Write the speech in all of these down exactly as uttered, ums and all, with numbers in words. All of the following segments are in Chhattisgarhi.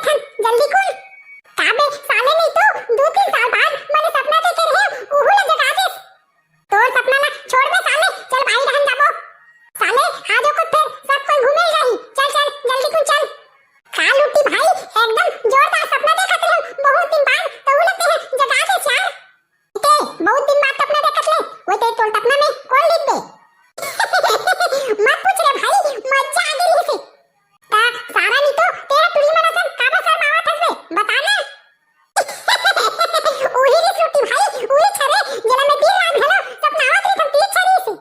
थन, जल्दी कुन। का बे साले, नहीं तो दू तीन साल बाद मने सपना देखे रहे, उहू ला जगा देस। तोर सपना ला छोड़ बे साले, चल बाई डहन जाबो। साले, आज ओकर फेर सब कोई घूमे जाही। चल, चल, जल्दी कुन चल। का लुट्टी भाई, एकदम जोरदार सपना देखत रहे, बहुत दिन बाद, तहू ला तेहे जगा देस यार। ते बहुत दिन बाद सपना देखत ले, वो ते तोर सपना में कौन लिख दे? मत पूछ रे भाई, मजा आ गई से। ता सारा नी तो तेरा टुरी मन असन काबर शर्मावत हस बे? बता ना। उही रे लुट्टी भाई, उही छरे, जेला मैं दिन रात घलो सपनावत रहिथन, तीच छरी से।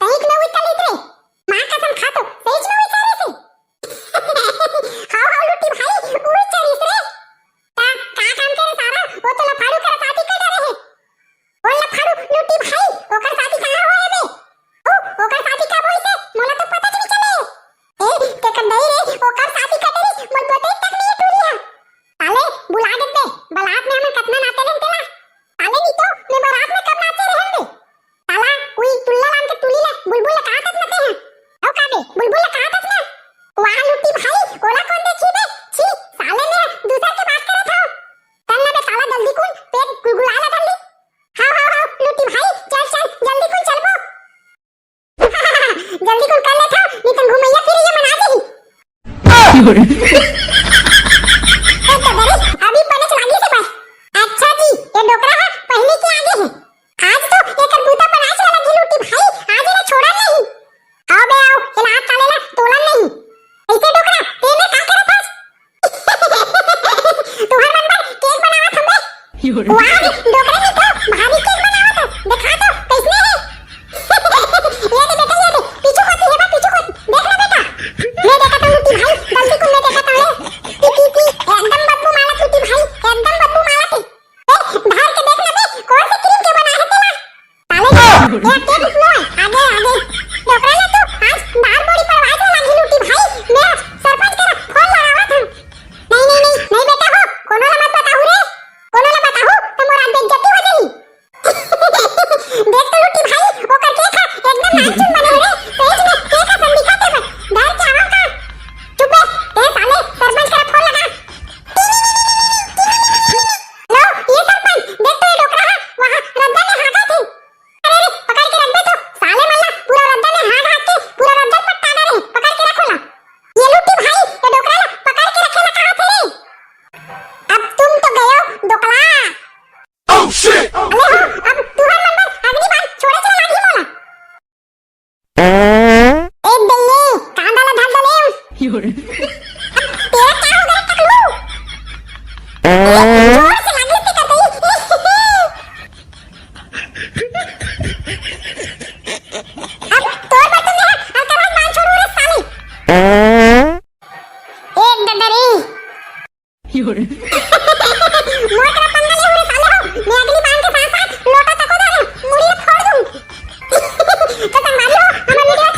तहिक न उइता लित रे। माँ कसम खा तो, सहीच न उइता रे से। हाव, हाव लुट्टी भाई, उही छरी से रे। ता का काम करे सारा, वो तो लफाड़ू कर शादी कर डरे हे। बोल ना फाड़ू लुट्टी भाई, ओकर शादी कहाँ होए बे? ओ, ओकर शादी कब होइसे? मोला तो पता भी नहीं चले। ए, तेकर नहीं रे, ओकर शादी कटे रे, मोर बताई तक नहीं टूरी है। साले, बुला देते, बारात में हमन कतना नाचे रहन तेला। साले नहीं तो, मैं बारात में कब नाचे रहन बे? साला, कोई टुल्ला लान के टूरी ला, बुलबुल ला कहा तक नाचे हैं? आओ का बे, बुलबुल ला कहा तक ना? वाह लुट्टी भाई, ओला कौन देखी बे? छी, साले मैं दूसर के बात करत हूँ। तन ना बे साला जल्दी कुन, पेट गुलगुला ला जल्दी। हाव, हाव, हाव, लुट्टी भाई, चल, चल, जल्दी कुन चलबो। जल्दी कुन कर लेथव, नहीं तो घुमैया फिर ये मना देही। ए तो दरे, अभी पने चला गई से पर। अच्छा जी, ये डोकरा है, पहले के आगे है। आज तो एकर बूता बनाए चला लगी लुट्टी भाई, आज एला छोड़ा नहीं। आओ बे आओ, एला हाथ साले ला तोलन नहीं। ऐसे डोकरा, ते में का करत हस? तुहर मन बर केक बनावत हवे। वाह, डोकरा जी तो भारी केक बनावत है। देखा तो, कैसने है? ये दे बेटा, ये दे। पीछू कोती है बा, पीछू कोती। देख ना बेटा। मैं देखा था लुट्टी भाई, गलती कुन मैं देखा था। ती, ती, ती, एकदम बदबू मारत लुट्टी भाई, एकदम बदबू मारत है। ए, धार के देख ना बे, कौन से क्रीम के बना है तेला? साले, ए, तेज स्लो है, आगे, आगे। डोकरा ला तो आज बार बोरी पर वाज लगी लुट्टी भाई, मैं सरपंच करा फोन लगावत हूँ। नहीं, नहीं, नहीं, नहीं बेटा हो, कोनो ला मत बताहू रे। कोनो ला बताहू तो मोर आज बेइज्जती हो जाही। देख तो लुट्टी भाई, ओकर केक हा एकदम नानचुन बने हे रे। पेट में केक हा संदिखा ते बर। डर के आवा का? चुप बे, ते साले सरपंच करा फोन लगा। लो, ये सरपंच, देख तो ये डोकरा हा, वहाँ रद्दा में हागा थे। अरे रे, पकड़ के रख बे तो, साले मन ला पूरा रद्दा में हाग हाग के पूरा रद्दा पट्टा डरे, पकड़ के रखो ला। ये लुट्टी भाई, ये डोकरा ला पकड़ के रखे ला कहा थे रे? अब तुम तो गयो डोकला। Oh shit! अरे हो, अब तुहर मन बर अग्नि बाण छोड़े चला लागी मोला। ए दइये, कांदा ला धर दले। अब तेरा क्या हो गया टकलू? ए, जोर से लागी से कर दई। अब तोर बर तो मैं हल्का भाई बाण छोड़ू रे साले। ए ददरी। मोर करा पंगा ले रे साले हो, मैं अगली बाण के साथ साथ लोटा तको धरूं, मुड़ी फोड़ दूं। तो संगवारी हो, हमर वीडियो